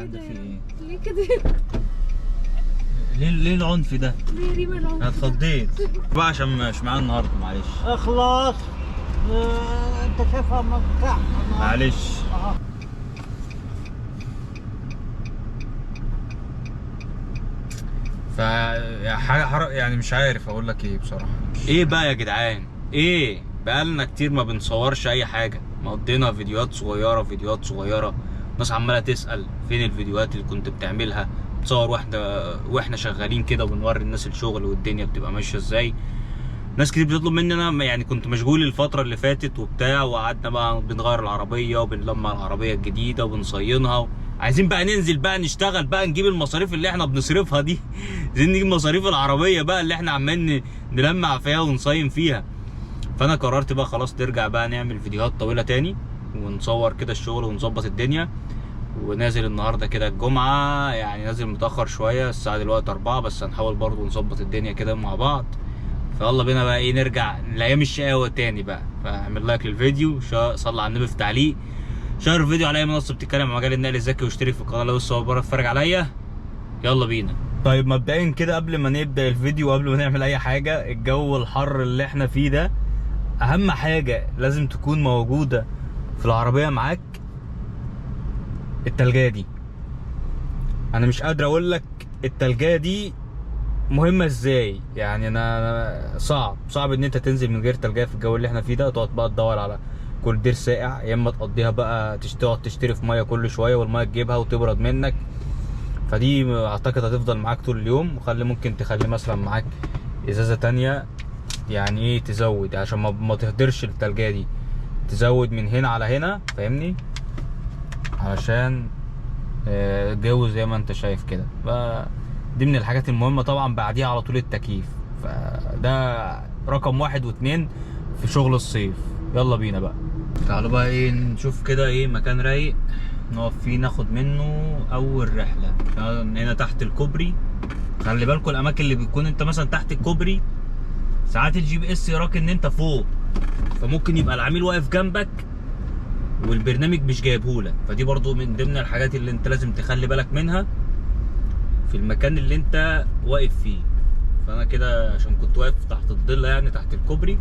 جدعان ده في ايه؟ ليه كده؟ ليه العنف ده؟ ليه ريما العنف؟ انا اتخضيت بقى عشان مش معايا النهارده، معلش. اخلص، انت شايفها مفتاح، معلش. ف حاجة يعني مش عارف اقول لك ايه بصراحة. ايه بقى يا جدعان؟ ايه بقالنا كتير ما بنصورش اي حاجة، مقضينا فيديوهات صغيرة فيديوهات صغيرة، الناس عماله تسال فين الفيديوهات اللي كنت بتعملها، بتصور واحنا شغالين كده وبنوري الناس الشغل والدنيا بتبقى ماشية ازاي. ناس كتير بتطلب مني، انا يعني كنت مشغول الفترة اللي فاتت وبتاع، وقعدنا بقى بنغير العربية وبنلمع العربية الجديدة وبنصينها، عايزين بقى ننزل بقى نشتغل بقى، نجيب المصاريف اللي احنا بنصرفها دي، عايزين نجيب مصاريف العربية بقى اللي احنا عمالين نلمع فيها ونصين فيها. فانا قررت بقى خلاص نرجع بقى نعمل فيديوهات طويلة تاني ونصور كده الشغل ونظبط الدنيا. ونازل النهارده كده الجمعة، يعني نازل متاخر شوية، الساعة دلوقتي 4، بس هنحاول برضو نظبط الدنيا كده مع بعض. فيلا بينا بقى ايه، نرجع لايام الشقاوة تاني بقى. فاعمل like للفيديو، صلي على النبي في تعليق، share الفيديو على اي منصة بتتكلم عن مجال النقل الذكي، واشترك في القناة لو لسه اول مرة تتفرج عليا. يلا بينا. طيب مبدئيا كده قبل ما نبدا الفيديو وقبل ما نعمل اي حاجة، الجو الحر اللي احنا فيه ده، اهم حاجة لازم تكون موجودة في العربية معاك التلجايه دي. انا مش قادر اقول لك التلجايه دي مهمة ازاي، يعني انا صعب ان انت تنزل من غير تلجايه في الجو اللي احنا فيه ده، تقعد بقى تدور على كل دير ساقع، يا اما تقضيها بقى تقعد تشتري في مية كل شوية والمية تجيبها وتبرد منك. فدي اعتقد هتفضل معاك طول اليوم. وخلي ممكن تخلي مثلا معاك ازازة تانية، يعني ايه، تزود عشان ما تهدرش التلجايه دي، تزود من هنا على هنا، فاهمني؟ علشان الجو زي ما انت شايف كده. دي من الحاجات المهمة. طبعا بعديها على طول التكييف، فده رقم 1 و2 في شغل الصيف. يلا بينا بقى، تعالوا بقى ايه نشوف كده ايه مكان رايق نقف فيه ناخد منه اول رحله. هنا تحت الكوبري، خلي بالكم الاماكن اللي بتكون انت مثلا تحت الكوبري ساعات ال GPS يراك ان انت فوق، فممكن يبقى العميل واقف جنبك والبرنامج مش جايبهولك. فدي برضو من ضمن الحاجات اللي انت لازم تخلي بالك منها في المكان اللي انت واقف فيه. فانا كده عشان كنت واقف تحت الضله، يعني تحت الكوبري،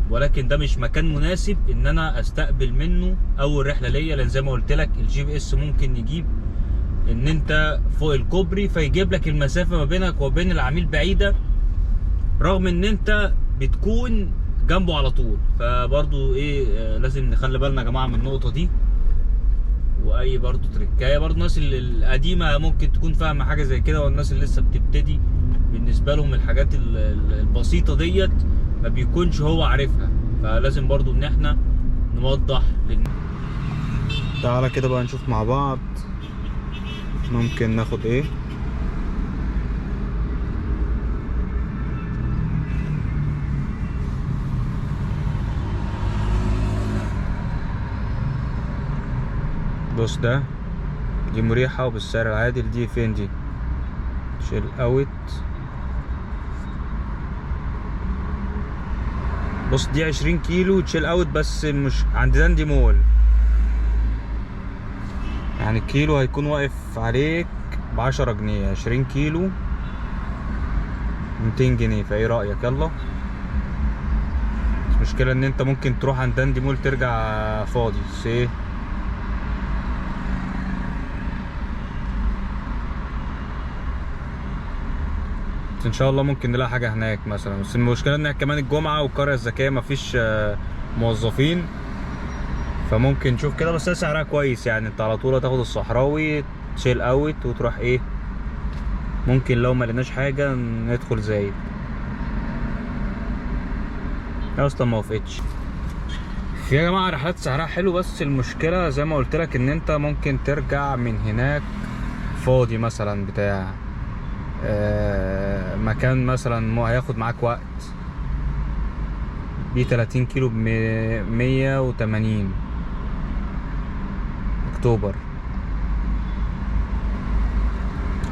ولكن ده مش مكان مناسب ان انا استقبل منه اول رحله ليا، لان زي ما قلت لك ال GPS ممكن يجيب ان انت فوق الكوبري، فيجيب لك المسافة ما بينك وبين العميل بعيدة رغم ان انت بتكون جنبه على طول. فبرضو ايه، لازم نخلي بالنا يا جماعة من النقطة دي. واي برضو تركايه، برضو الناس القديمة ممكن تكون فاهمه حاجة زي كده، والناس اللي لسه بتبتدي بالنسبة لهم الحاجات البسيطة ديت ما بيكونش هو عارفها، فلازم برضو ان احنا نوضح للناس. تعالى كده بقى نشوف مع بعض ممكن ناخد ايه. بص ده، دي مريحة وبالسعر العادل. دي فين دي؟ Chill Out. بص دي 20 كيلو Chill Out، بس مش عند داندي مول، يعني الكيلو هيكون واقف عليك ب10 جنيه، 20 كيلو 200 جنيه. فايه رأيك؟ يلا. بس مشكلة ان انت ممكن تروح عند داندي مول ترجع فاضي. بس ايه، ان شاء الله ممكن نلاقي حاجة هناك مثلا. بس المشكلة ان كمان الجمعة والقريه الذكية مفيش موظفين، فممكن نشوف كده. بس سعرها كويس، يعني انت على طول هتاخد الصحراوي Chill Out وتروح ايه، ممكن لو ما لقيناش حاجة ندخل زايد. اصلا ما وافقتش يا جماعة. رحلات سعرها حلو، بس المشكلة زي ما قلت لك ان انت ممكن ترجع من هناك فاضي مثلا، بتاع مكان مثلا هياخد معاك وقت. دي 30 كيلو ب 180 اكتوبر،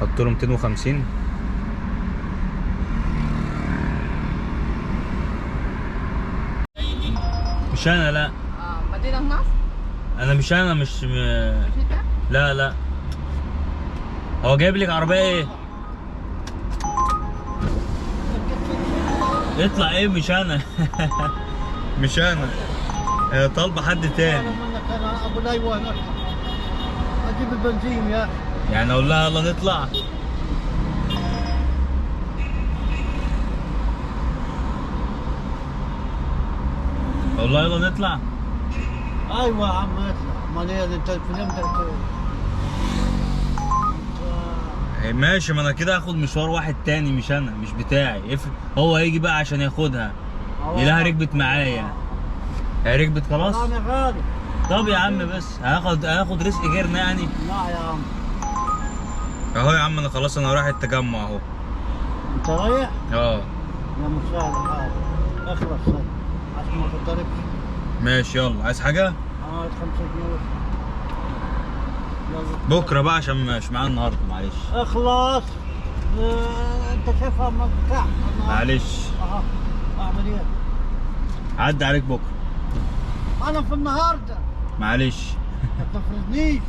حط له 250. مش انا، لا مدينة نصر. انا مش، انا مش انت؟ لا لا. هو جايب لك عربية ايه؟ اطلع ايه؟ مش انا. مش انا، طالبه حد تاني. انا ابو ايوه هناك اجيب البنزين يا اخي. يعني اقول لها يلا نطلع؟ اقول لها يلا نطلع؟ ايوه يا عم اطلع، امال ايه انت في ماشي. ما انا كده هاخد مشوار واحد تاني، مش انا، مش بتاعي. هو هيجي بقى عشان ياخدها، يلاها ركبت معايا. هي ركبت خلاص؟ انا غالي. طب يا عم بس هاخد رزق غيرنا يعني. لا يا عم. اهو يا عم انا خلاص، انا رايح التجمع اهو. انت رايح؟ اه. يا مساعد الحال اخلص عشان ما تتضربش. ماشي يلا. عايز حاجة؟ اه 5 جنيه. بكره بقى عشان مش معايا النهارده، معلش. اخلص. انت شايفها مفتاح. معلش. اعمل ايه؟ عدى عليك بكره. انا في النهارده. معلش. ما تفرضنيش.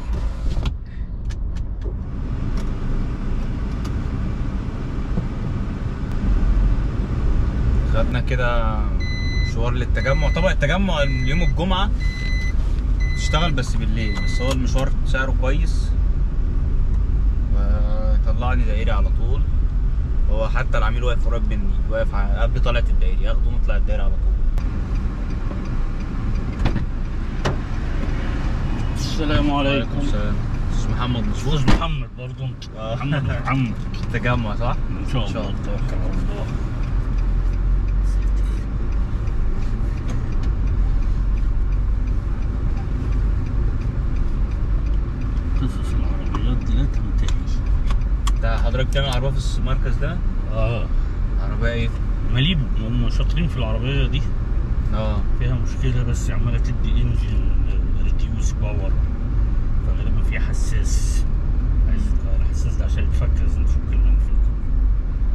خدنا كده مشوار للتجمع. طبعا التجمع يوم الجمعة تشتغل بس بالليل، بس هو المشوار سعره كويس وطلعني دائري على طول. هو حتى العميل واقف قريب مني، واقف قبل طلعت الدائري، اخده ونطلع الدائري على طول. السلام عليكم. السلام. استاذ محمد مظبوط؟ استاذ محمد برضه انت. محمد محمد. التجمع صح؟ ان شاء الله. توكل على الله. قصص العربيات دي لا تنتهي. انت حضرتك بتعمل عربية في المركز ده؟ اه. عربية ايه؟ ماليبو، هم شاطرين في العربية دي. اه. فيها مشكلة بس عماله تدي engine reduce power، فغالبا في حساس عايز يتغير. الحساس ده عشان يتفك لازم تفك المنفذ،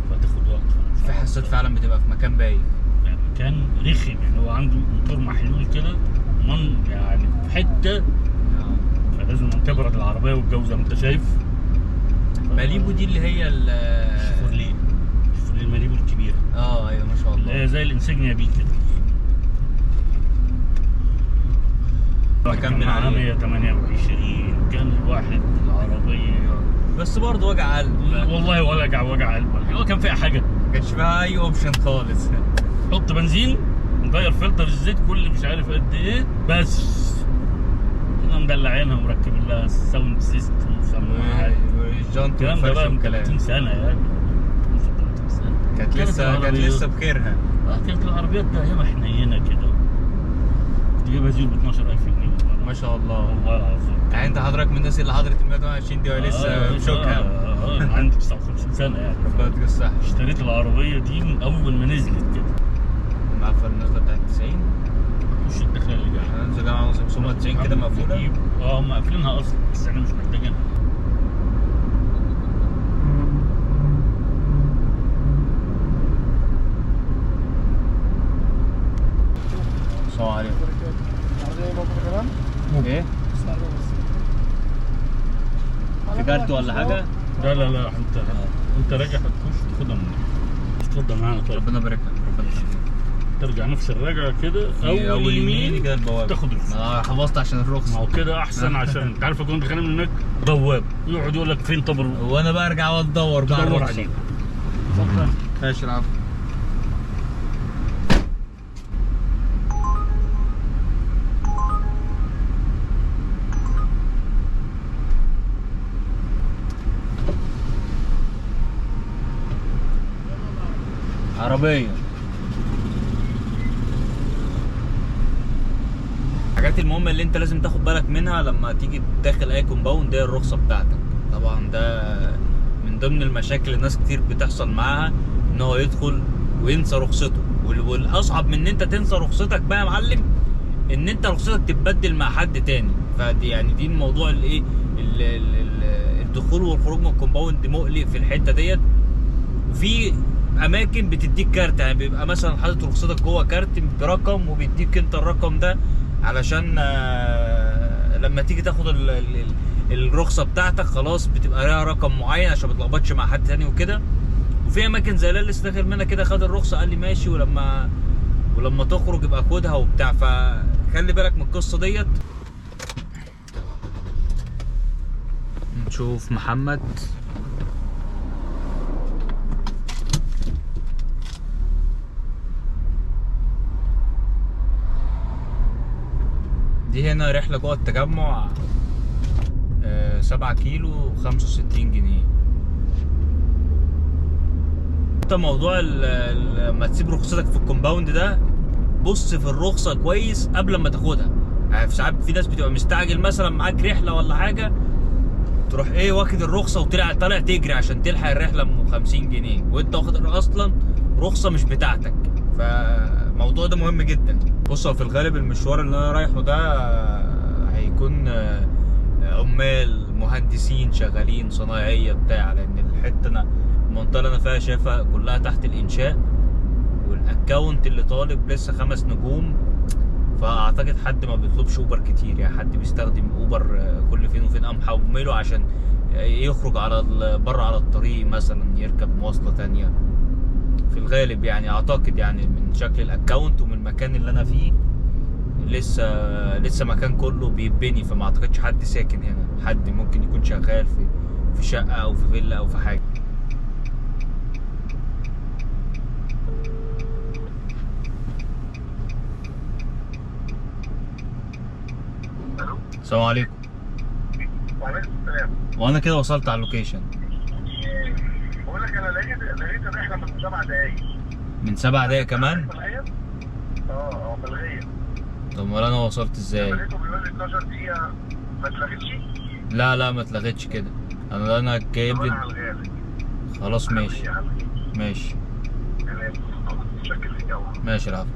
فتاخد وقت. في حساسات فعلا بتبقى في مكان باين، يعني مكان رخم، يعني هو عنده موتور محلول كده من يعني في حتة، فلازم تبرد العربية والجو زي ما انت شايف. ماليبو دي اللي هي شيفورليه، شيفورليه الماليبو الكبيرة. اه ايوه ما شاء الله، اللي هي زي الانسجنيا بي كده. كان معاه 128 كان الواحد العربية، بس برضه وجع قلب والله. وجع قلب. هو كان فيها حاجة؟ ما كانش فيها أي option خالص. حط بنزين، نغير فلتر الزيت كل مش عارف قد إيه، بس كنا مدلعينها ومركبين لها sound system وسماعات. والجنط الكلام ده بقى من والكلام. 30 سنة يعني. 30 سنة كانت لسه بخيرها. كانت العربيات ده أيامها حنينة كده. كنت جايبها زيرو ب 12000 جنيه ما شاء الله. والله العظيم. يعني انت حضرتك من الناس اللي حضرت ال 128 دي وهي لسه بشوكها. عندي 59 سنة يعني. ربنا يديك الصحة. اشتريت العربية دي من أول ما نزلت كده. مقفل النزلة بتاعت 90. خش الدخلة اللي جاية. هننزل جامعة 590 كده مقفولة. هم قافلينها أصلا بس احنا مش محتاجينها. السلام عليكم. ايه؟ في كارت ولا حاجة؟ لا لا لا، انت راجع هتخش تاخدها مني. اتفضل معانا. طيب ربنا يبارك لك، ربنا يخليك. ترجع نفس الرجعة كده، اول يمين كده البوابة تاخد رخصه. انا حفظت عشان الرخصة. ما هو كده احسن، عشان انت عارف كنت دخلنا من هناك بواب يقعد يقول لك فين طب، وانا بقى ارجع وادور بقى تدور عليه. اتفضل. ماشي العفو. عربية. الحاجات المهمة اللي انت لازم تاخد بالك منها لما تيجي داخل اي compound هي الرخصة بتاعتك. طبعا ده من ضمن المشاكل اللي ناس كتير بتحصل معاها، ان هو يدخل وينسى رخصته. والاصعب من ان انت تنسى رخصتك بقى يا معلم، ان انت رخصتك تتبدل مع حد تاني. فدي يعني دي الموضوع الايه، الدخول والخروج من ال compound مقلق في الحتة ديت. وفي اماكن بتديك كارت، يعني بيبقى مثلا حاطط رخصتك جوه كارت برقم، وبيديك انت الرقم ده علشان لما تيجي تاخد الرخصة بتاعتك خلاص بتبقى لها رقم معين عشان ما تلخبطش مع حد تاني وكده. وفي اماكن زي اللي لسه داخل منها كده خد الرخصة قال لي ماشي، ولما تخرج يبقى خدها وبتاع، فخلي بالك من القصة ديت. نشوف محمد. دي هنا رحلة جوه التجمع 7 كيلو 65 جنيه. انت موضوع لما تسيب رخصتك في ال compound ده، بص في الرخصة كويس قبل ما تاخدها. يعني في ساعات في ناس بتبقى مستعجل مثلا معاك رحلة ولا حاجة، تروح ايه واخد الرخصة وطلع طالع تجري عشان تلحق الرحلة ام 50 جنيه وانت واخد اصلا رخصة مش بتاعتك. فالموضوع ده مهم جدا. بص هو في الغالب المشوار اللي انا رايحة ده هيكون عمال مهندسين شغالين صنايعيه بتاع، لان الحتة انا المنطقة اللي انا فيها شايفها كلها تحت الانشاء، وال account اللي طالب لسه 5 نجوم، فاعتقد حد ما بيطلبش اوبر كتير، يعني حد بيستخدم اوبر كل فين وفين، قام حمله عشان يخرج على بره على الطريق مثلا يركب مواصلة تانية في الغالب. يعني اعتقد يعني من شكل ال account ومن المكان اللي انا فيه لسه مكان كله بيتبني، فما اعتقدش حد ساكن هنا، حد ممكن يكون شغال في شقه او في فيلا او في حاجة. الو السلام عليكم. وعليكم السلام. وانا كده وصلت على ال location. بقول لك انا لقيت الرحلة من 7 دقايق. من 7 دقايق كمان؟ ملغيه؟ اه ملغيه. طب امال انا وصلت ازاي؟ لقيته بيقول لي 12 دقيقة. ما اتلغتش؟ لا ما اتلغتش كده، انا جايب لي. خلاص ماشي ماشي تمام. متشكر ليك قوي. ماشي العفو.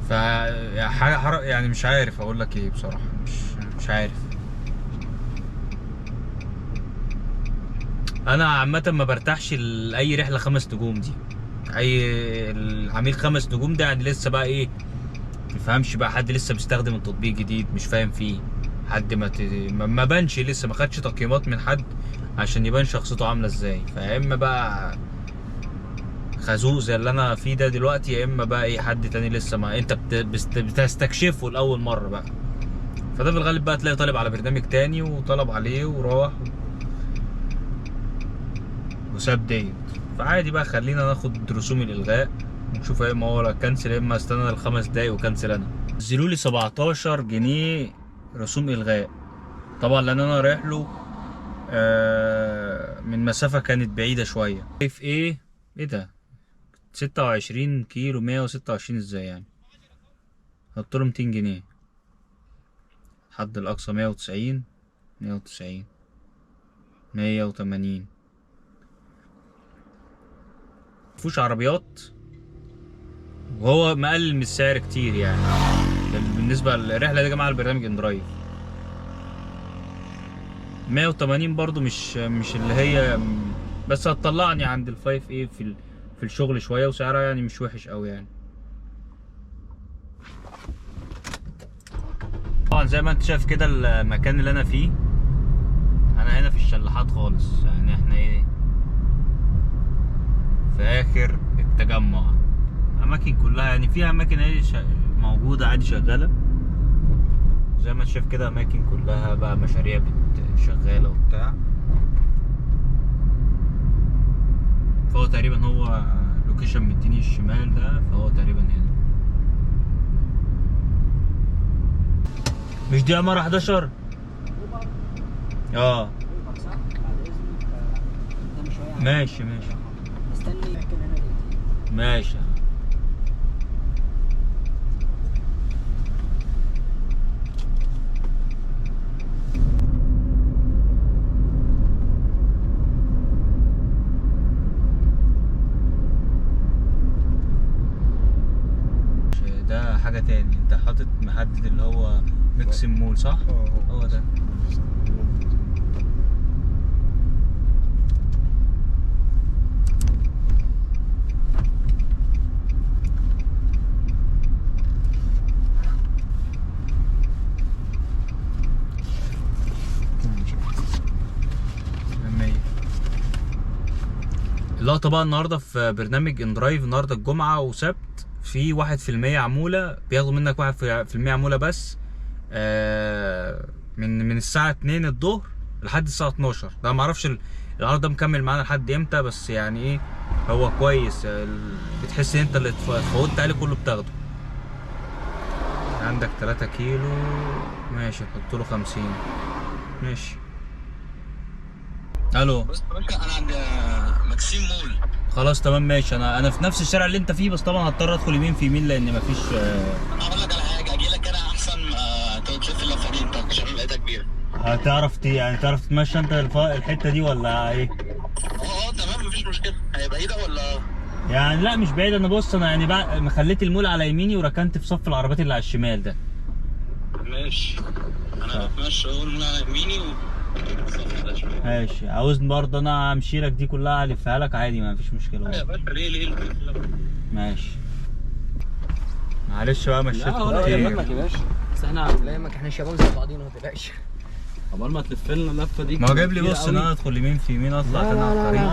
ف حاجة يعني مش عارف اقول لك ايه بصراحة، مش عارف. انا عامة ما برتاحش لاي رحله 5 نجوم دي، اي العميل 5 نجوم ده يعني لسه بقى ايه، تفهمش بقى، حد لسه بيستخدم التطبيق جديد مش فاهم فيه، حد ما بانش لسه، ما خدش تقييمات من حد عشان يبان شخصيته عامله ازاي. فيا اما بقى خازوق زي اللي انا فيه ده دلوقتي، يا اما بقى ايه حد تاني لسه ما انت بتستكشفه لاول مرة بقى. فده في الغالب بقى تلاقي طالب على برنامج تاني وطلب عليه وراح وساب ديت. فعادي بقى، خلينا ناخد رسوم الالغاء ونشوف يا اما هو cancel يا اما استنى ال5 دقايق و cancel انا. نزلوا لي 17 جنيه رسوم الغاء، طبعا لان انا رايح له من مسافة كانت بعيدة شوية. شايف ايه ده 26 كيلو 126 ازاي يعني؟ حط له 200 جنيه، الحد الاقصى 190 190 180. مفيهوش عربيات وهو مقلل من السعر كتير يعني بالنسبة للرحلة دي يا جماعة. البرنامج inDrive 180 برضو مش اللي هي، بس هتطلعني عند ال five A في الشغل شوية، وسعرها يعني مش وحش قوي يعني. طبعا زي ما انت شايف كده المكان اللي انا فيه، انا هنا في الشلاحات خالص، يعني احنا ايه في اخر التجمع. اماكن كلها يعني فيها اماكن ايه موجودة عادي شغالة زي ما انت شايف كده، اماكن كلها بقى مشاريع شغالة وبتاع. فهو تقريبا هو location مديني الشمال ده، فهو تقريبا هنا. مش دي عمارة 11؟ اه ماشي ماشي ماشي. ده حاجة تاني، انت حاطط محدد اللي هو ميكسين مول صح؟ هو ده. اللقطة بقى النهارده في برنامج inDrive، النهارده الجمعة وسبت، في 1% عمولة، بياخدوا منك 1% عمولة بس من الساعة 2 الظهر لحد الساعة 12. ده معرفش العرض ده مكمل معانا لحد امتى، بس يعني ايه هو كويس، بتحس ان انت اللي اتفوضت عليه كله بتاخده. عندك 3 كيلو، ماشي نحط له 50. ماشي. الو بص يا باشا، انا عند ماكسيم مول. خلاص تمام ماشي، انا في نفس الشارع اللي انت فيه، بس طبعا هضطر ادخل يمين في يمين لان مفيش. انا هقول لك على حاجة، اجي لك انا احسن. تلف اللفة دي انت عشان لقيتها كبيرة. هتعرف يعني تعرف تتمشى انت الحتة دي ولا ايه؟ تمام مفيش مشكلة. هي بعيدة ولا؟ يعني لا مش بعيدة. انا بص، انا يعني مخليت المول على يميني وركنت في صف العربيات اللي على الشمال ده. ماشي، انا بتمشى اهو، المول على يميني ماشي. عاوزني برضه انا امشي لك دي كلها الفها لك عادي، ما فيش مشكلة يا باشا. ليه ماشي، معلش بقى مشيتكم كتير. لا يهمك يا باشا، بس احنا لا يهمك، احنا شباب زي بعضينا ما تقلقش. عقبال ما تلف لنا اللفة دي. ما هو جايب لي بص ان انا ادخل يمين في يمين اطلع تاني على الطريق.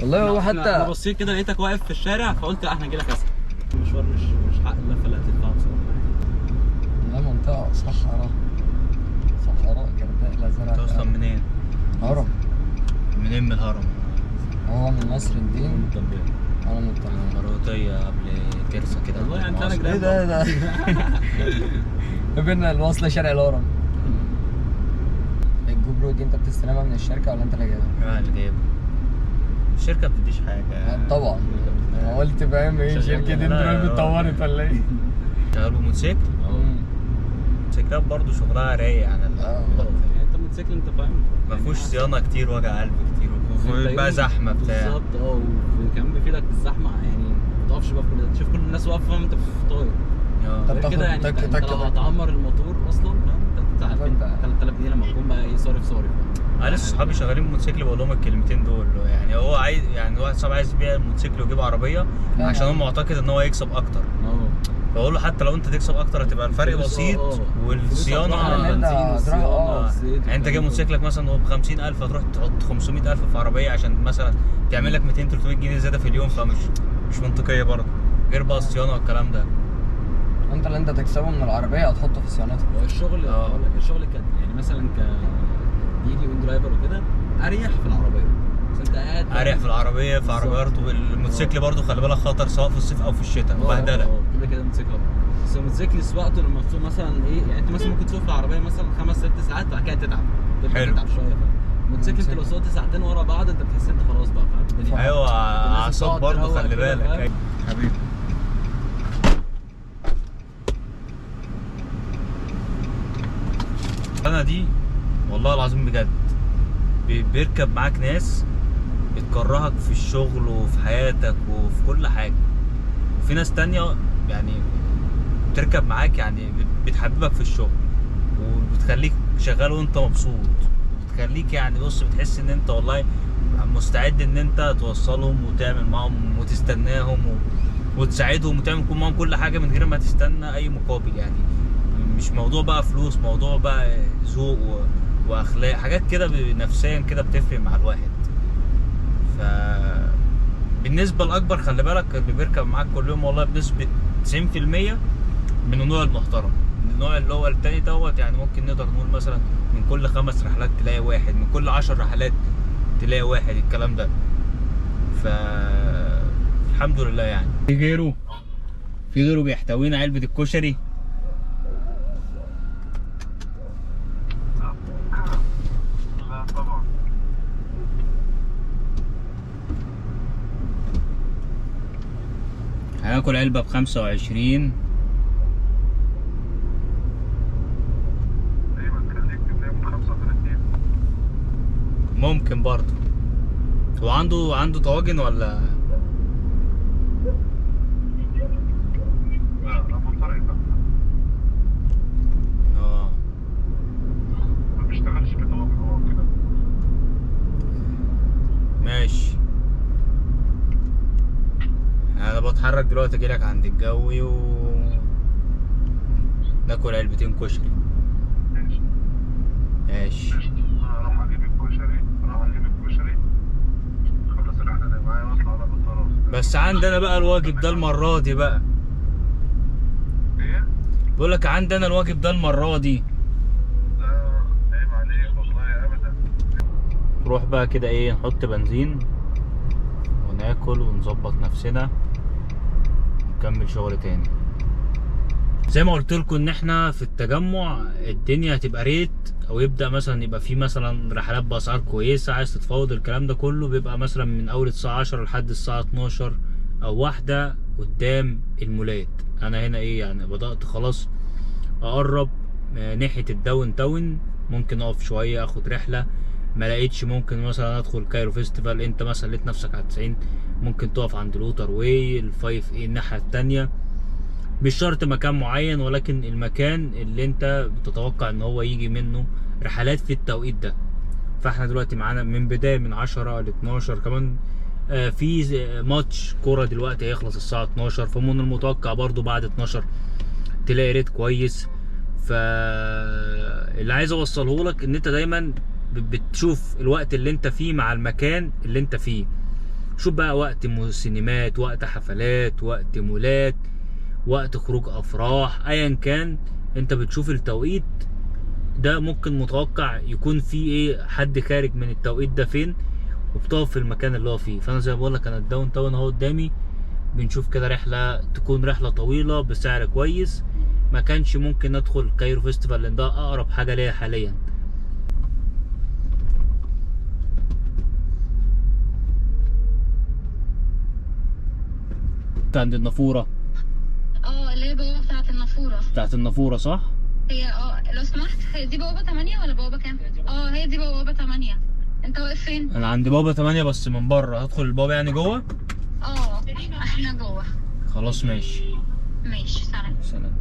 والله هو حتى انا بصيت كده لقيتك واقف في الشارع، فقلت لا احنا نجي لك اسهل. المشوار مش حق اللفة اللي هتلفها بصراحة. لا منطقة صحراء، صحراء جرداء لا زرع. انت اصلا منين؟ هرم. منين من الهرم؟ هو من نصر الدين. من الطلبيه. انا من الطلبيه. مروطيه قبل كرسه كده. والله يعني انا ايه ده ده بينا الوصلة شارع الهرم. ال GoPro دي انت بتستلمها من الشركة ولا انت اللي جايبها؟ انا اللي جايبها. الشركة ما بتديش حاجة. طبعا انا قلت فاهم ايه شركة inDrive اتطورت ولا ايه؟ شغال بموتوسيكل؟ الموتوسيكلات برضه شغلها رايق عن يعني انت موتوسيكل انت فاهم ما فيهوش صيانة كتير، وجع قلب كتير، وبقى زحمة بتاع. بالظبط. وكمان بيفيدك في الزحمة، يعني ما تقفش بقى في كل ده، تشوف كل الناس واقفة انت في طاير. طب كده يعني انت لو هتعمر الموتور اصلا فاهم انت هتدفع 3000 جنيه لما تكون بقى ايه صارف بقى. انا لسه صحابي شغالين موتوسيكل بقول لهم الكلمتين دول، يعني هو عايز، يعني واحد صاحبي عايز يبيع الموتوسيكل ويجيب عربية عشان هو معتقد ان هو يكسب اكتر. فاقول له حتى لو انت تكسب اكتر هتبقى الفرق بسيط، والصيانه يعني انت جايب موتوسيكلك مثلا ب 50000 هتروح تحط 500000 في عربية عشان مثلا تعمل لك 200 300 جنيه زيادة في اليوم، فمش مش منطقية برضه، غير بقى الصيانة والكلام ده. انت اللي انت تكسبه من العربية هتحطه في صيانتها. هو الشغل الشغل يعني مثلا ك DiDi و inDriver وكده اريح في العربية، بس انت قاعد اريح في العربية في عربيات. والموتوسيكل برضه خلي بالك خطر سواء في الصيف او في الشتاء، بهدله كده كده الموتوسيكل. بس الموتوسيكل سواقته لما تسوق مثلا ايه، يعني انت مثلا ممكن تسوق في العربية مثلا 5 6 ساعات وبعد كده تتعب. حلو. تتعب شوية فاهم. الموتوسيكل انت لو سوقت ساعتين ورا بعض انت بتحس انت خلاص بقى فاهم. ايوه اعصاب برضه خلي بالك حبيبي. انا دي والله العظيم بجد بيركب معاك ناس بتكرهك في الشغل وفي حياتك وفي كل حاجة، وفي ناس تانية يعني بتركب معاك يعني بتحببك في الشغل وبتخليك شغال وانت مبسوط، بتخليك يعني بص بتحس ان انت والله مستعد ان انت توصلهم وتعمل معاهم وتستناهم وتساعدهم وتعمل معاهم كل حاجة من غير ما تستنى اي مقابل. يعني مش موضوع بقى فلوس، موضوع بقى ذوق واخلاق، حاجات كده نفسيا كده بتفرق مع الواحد. ف بالنسبة الاكبر خلي بالك اللي بيركب معاك كل يوم والله بنسبة 90% من النوع المحترم. من النوع اللي هو التاني دوت يعني ممكن نقدر نقول مثلا من كل 5 رحلات تلاقي واحد، من كل 10 رحلات تلاقي واحد، الكلام ده. ف الحمد لله يعني. في غيره بيحتوينا علبة الكشري. لا طبعا. هناكل علبة ب25. ليه ما تخليك تنام 35؟ ممكن برضه. هو عنده طواجن ولا؟ لا ابو طارق لا. ما بيشتغلش بطواجن هو كده. ماشي. انا بتحرك دلوقتي اجيلك عند الجوي و ناكل علبتين كشري. ماشي ماشي. اروح اجيب الكشري، خلص الرحلة. بس عندنا بقى الواجب ده المرة دي بقى. ايه؟ بقول لك عندنا الواجب ده المرة دي. لا عيب عليك والله ابدا. نروح بقى كده ايه، نحط بنزين وناكل ونظبط نفسنا ونكمل شغل تاني. زي ما قلت لكم ان احنا في التجمع الدنيا هتبقى rate، او يبدا مثلا يبقى في مثلا رحلات باسعار كويسة، عايز تتفاوض الكلام ده كله بيبقى مثلا من اول الساعة 10 لحد الساعة 12 او 1 قدام المولات. انا هنا ايه يعني بدات خلاص اقرب ناحية ال downtown، ممكن اقف شوية اخد رحله، ما لقيتش ممكن مثلا ادخل Cairo Festival. انت مثلا لقيت نفسك على 90 ممكن تقف عند ال Waterway ال five ايه الناحية التانية. مش شرط مكان معين، ولكن المكان اللي انت بتتوقع ان هو يجي منه رحلات في التوقيت ده. فاحنا دلوقتي معانا من بداية من 10 ل 12 كمان، في ماتش كورة دلوقتي هيخلص الساعة 12، فمن المتوقع برضو بعد 12 تلاقي rate كويس. فاللي عايز اوصله لك ان انت دايما بتشوف الوقت اللي انت فيه مع المكان اللي انت فيه. شوف بقى وقت سينمات، وقت حفلات، وقت مولات، وقت خروج افراح، ايا كان انت بتشوف التوقيت ده ممكن متوقع يكون فيه ايه، حد خارج من التوقيت ده فين، وبتقف في المكان اللي هو فيه. فانا زي ما بقول لك انا ال downtown اهو قدامي، بنشوف كده رحله تكون رحله طويلة بسعر كويس. ما كانش ممكن ندخل Cairo Festival لان ده اقرب حاجة ليا حاليا. عند النافوره. اللي هي بوابة بتاعة النافورة. بتاعة النافورة صح؟ هي لو سمحت، هي دي بوابة 8 ولا بوابة كام؟ هي دي بوابة 8. انت واقف فين؟ انا عند بوابة 8 بس من بره. هدخل البوابة يعني جوه؟ احنا جوه. خلاص ماشي. ماشي، سلام. سلام.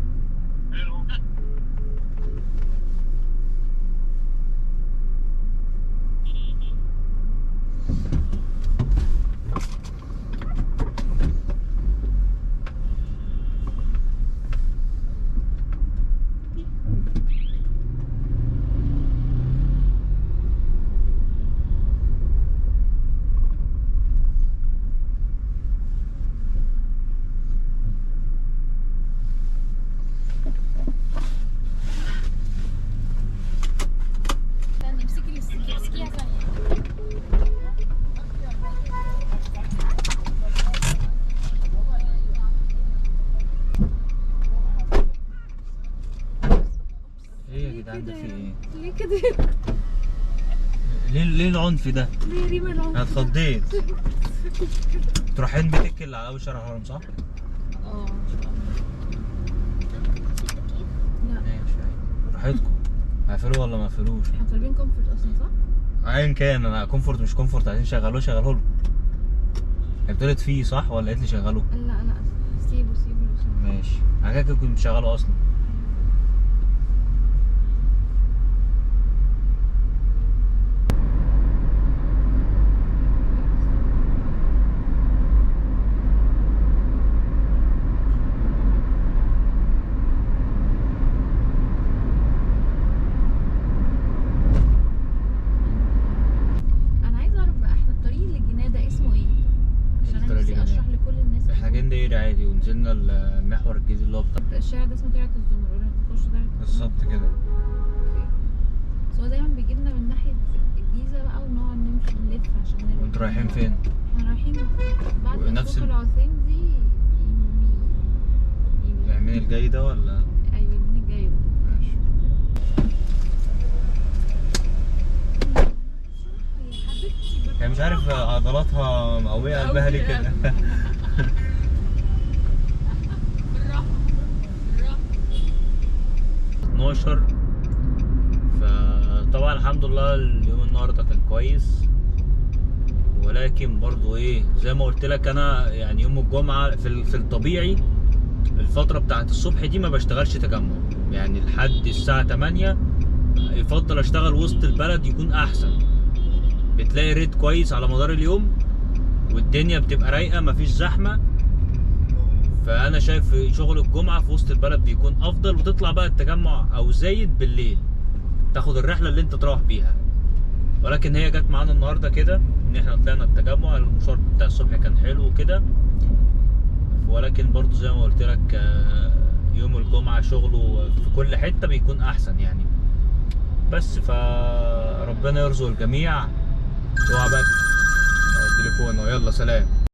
ليه كده؟ ليه العنف ده؟ ليه ريما العنف؟ انا اتخضيت. تروحين بيتك اللي على اول شارع الهرم صح؟ اه ان شاء الله. لا ماشي براحتكم. هقفلوه ولا ما قفلوش؟ احنا طالبين comfort اصلا صح؟ ايا كان انا comfort مش comfort، عايزين شغلوه شغلوه لكم. هي بتقولت فيه صح ولا قالت لي شغلوه؟ لا لا سيبه سيبه. ماشي، انا كده كنت مشغله اصلا. عادي ونزلنا المحور الجديد اللي هو بتاع الشارع ده اسمه طلعت الزمر، هتخش طلعت بالظبط كده. okay بس هو دايما بيجيبنا من ناحية الجيزة بقى ونقعد نمشي نلف عشان نرجع. انتوا رايحين فين؟ احنا رايحين بعد نفس العثيم دي يمين. اليمين الجاي ده ولا؟ ايوه اليمين الجاي ده. ماشي. يعني مش عارف عضلاتها مقويه قلبها ليه كده. 12. فطبعا الحمد لله اليوم النهارده كان كويس، ولكن برضو ايه زي ما قلت لك انا يعني يوم الجمعة في الطبيعي الفترة بتاعت الصبح دي ما بشتغلش تجمع، يعني لحد الساعة 8 يفضل اشتغل وسط البلد يكون احسن، بتلاقي ريت كويس على مدار اليوم والدنيا بتبقى رايقة مفيش زحمة. فانا شايف شغل الجمعة في وسط البلد بيكون افضل، وتطلع بقى التجمع او زايد بالليل تاخد الرحلة اللي انت تروح بيها. ولكن هي جت معانا النهارده كده ان احنا طلعنا التجمع. المشوار بتاع الصبح كان حلو وكده، ولكن برضو زي ما قلت لك يوم الجمعة شغله في كل حتة بيكون احسن يعني. بس فربنا يرزق الجميع. اوعى بقى التليفون، يلا سلام.